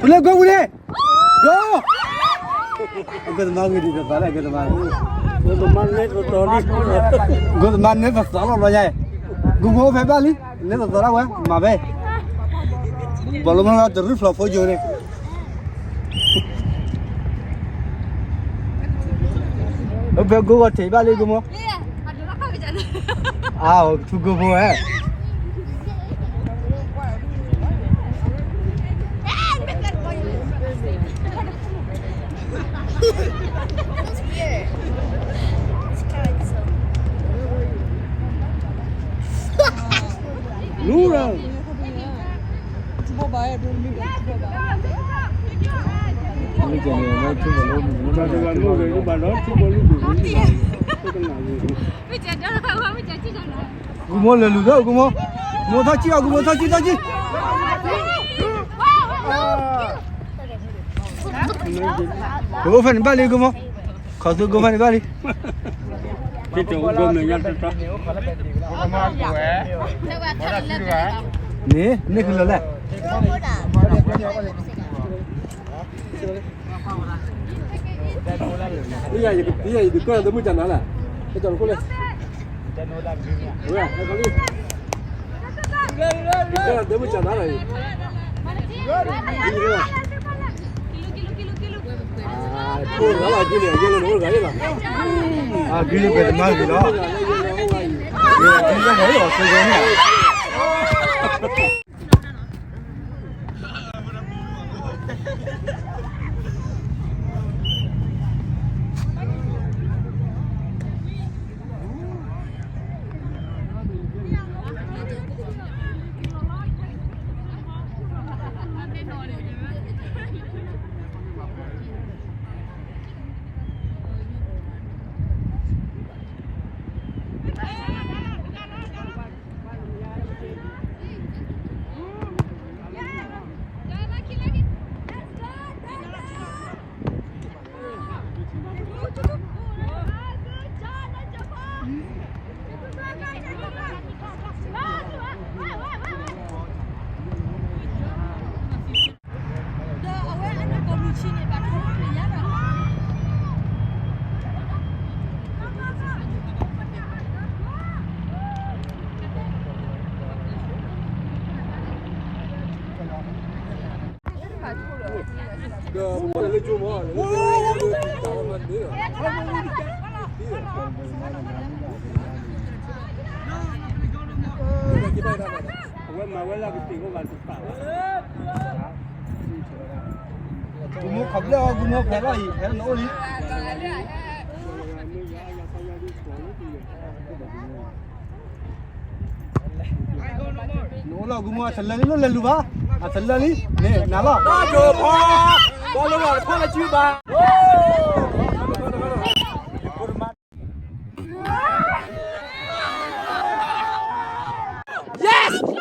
ုလဲၣ် ဂိၢ်ဝံၤန့ၣ် ဂိၢ် အကသမါဂ့ၤဒ်သိးသးလဲၣ် အကသမါ ဂိၢ်သမါန့ၣ်သသးလီၤဘျီညါ ဂုၢ်မိၢ်အိၣ်ဖဲဘၣ်လံ န့ၣ်သသးဒၣ်ဝဲ မၤဖဲ ဘီလီမီတရူးဖျိးဖိယိာ်န့ၣ် အဖဲဂိၢ်ဂီၤထံးဘၣ်လံ ဂိၢ်မိၢ် အါ ထူဂိၢ်ဖိဝဲ လူရ ဂုၢ်မိၢ်လဲၤလူၤလၢ ဂုၢ်မိၢ် ဂုၢ်မိၢ်ထီၣ်ကံၣ်လီၤ ဂုၢ်မိၢ်ထီၣ်ကံၣ် ထီၣ်ကံၣ် ပအိၣ်ဖဲန့ၣ်ဘၣ်လံ ဂုၢ်မိၢ် ခီၣ်သူဂိၢ်ဖဲန့ၣ်ဘၣ်လံ န့ၣ် န့ၣ်ကလၢၤလဲၣ် မ့ၢ်ယၤ ယကကၢၢ်သးမုၢ်ကနၤလၢ် ကကၢၢ်လၢ် ဝဲ ကကၢၢ်သးမုၢ်ကနၤလၢ် အဂ့ၤလၢပှဲၤတမါဂ့ၤလီၤ ဂ့ၤလၢပှဲၤလီၤ ဆိကမိၣ်န့ၣ် ဂုမူခီၣ်ဘျၢၣ်အီၤ ဂုမူဖျဲးလီၤအံၤ ဖဲနအိၣ်လံ နအိၣ်လီၤဂုမူ အတလၢလံ လိၣ်လဲၤလူၤဘၣ် အတလၢလံ န့ၣ် နၤလီၤ ဘၣ်ဒိၣ်ဖီ ဘီလၢဘၣ်တဖီလၢစုဘၣ် Yes!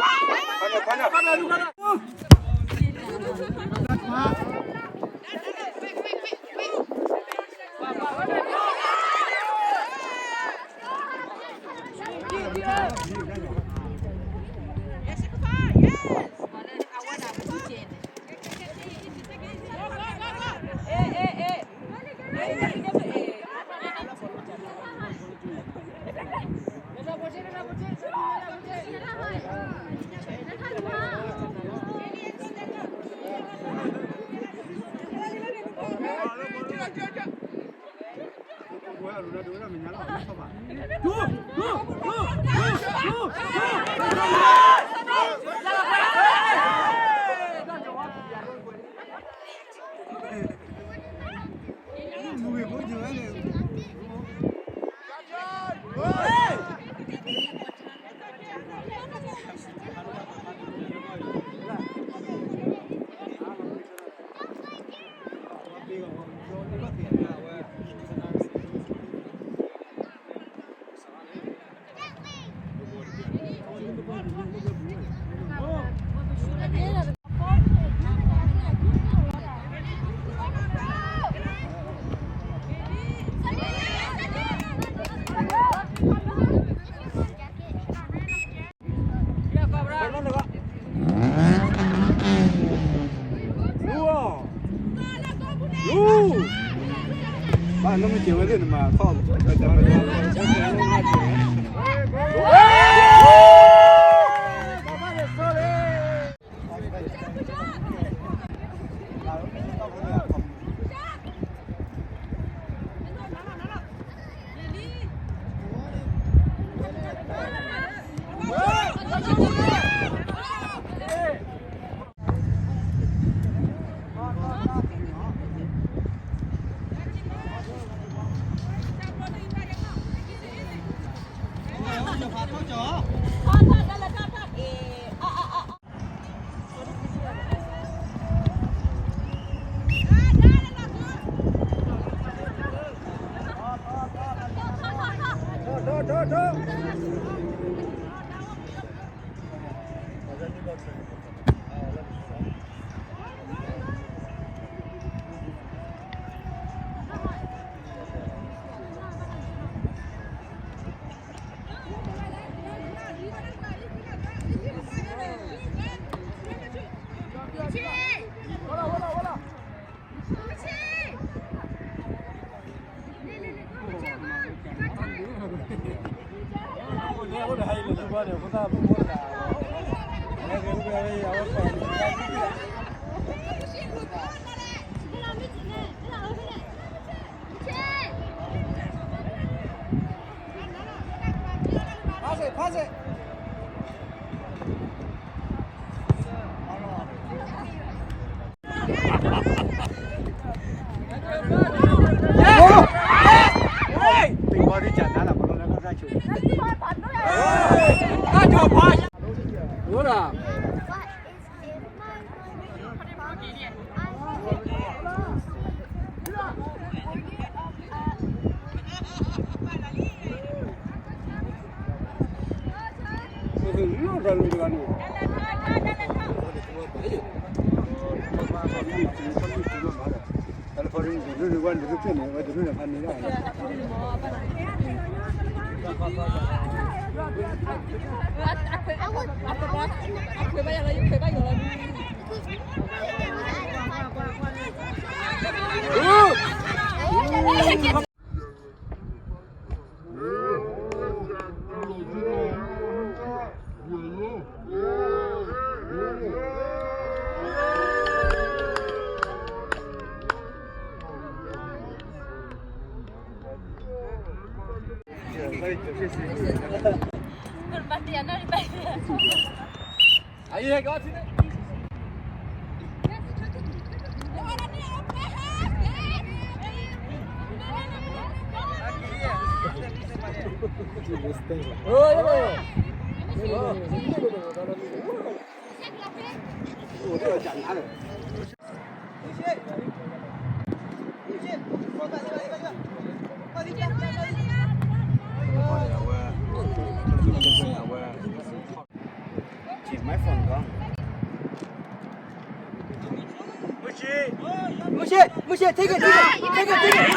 မုၢ်ရှ့, မုၢ်ရှ့, take it, take it, take it, take it.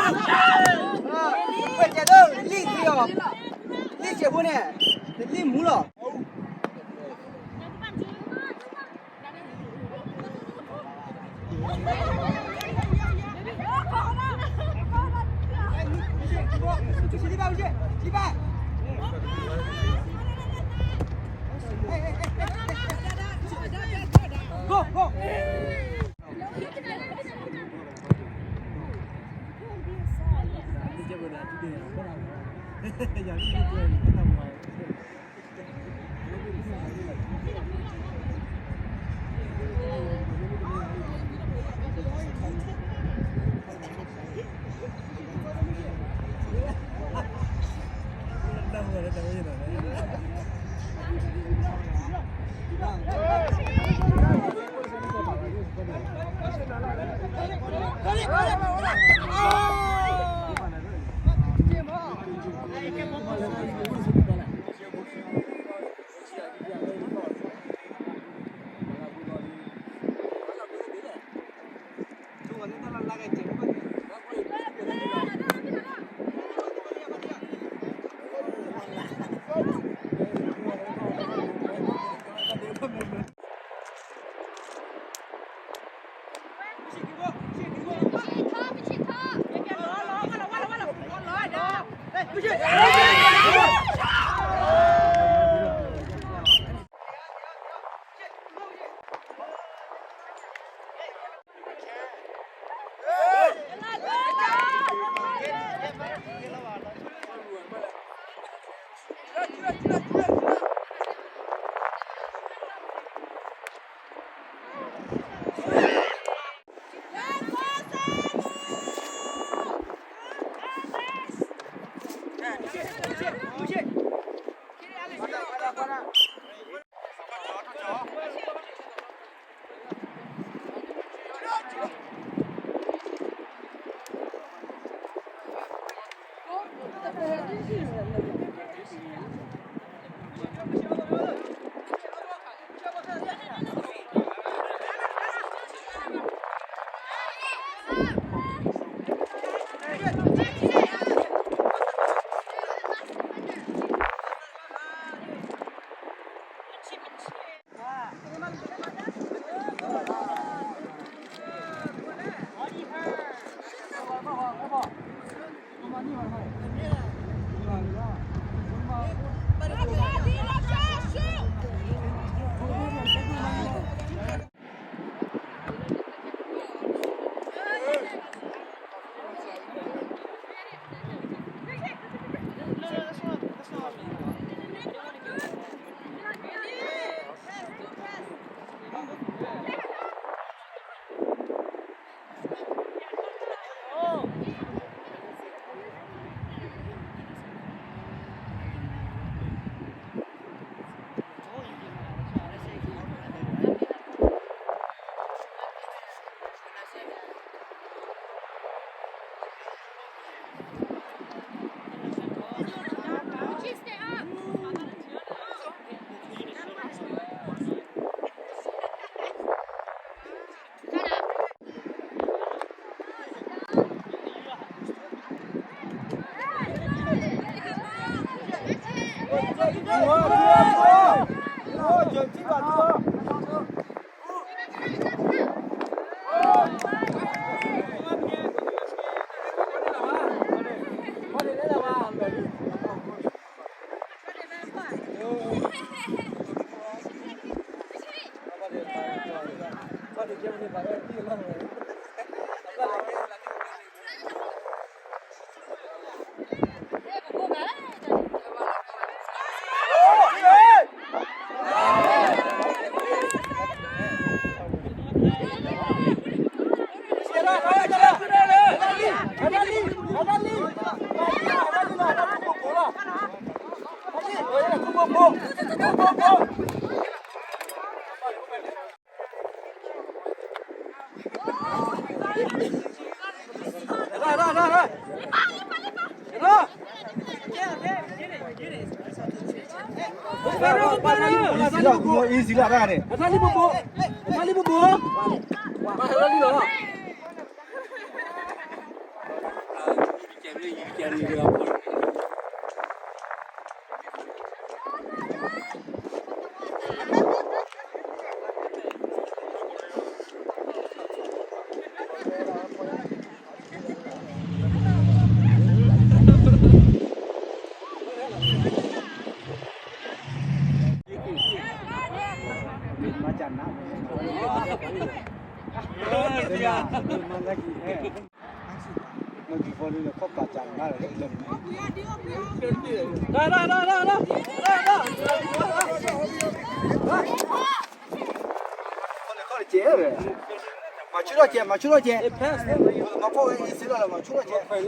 ဝဲၢ်ကဲဒိၣ် လံၣ်သံအီၤ, လံၣ်စဲးဖိန့ၣ်, လံၣ်မူလီၤ. Easy လၢတၢ်န့ၣ် အထါလံဘိဘိ အထါလံဘိဘိ မၤဆူၣ်ထီၣ်ကဲ, မၤဆူၣ်ထီၣ်ကဲ, မၤဆူၣ်ထီၣ်ကဲ, မၤဖီၣ်ဝဲအံၤစ့လီၤလီၤ မၤဆူၣ်ထီၣ်ကဲ.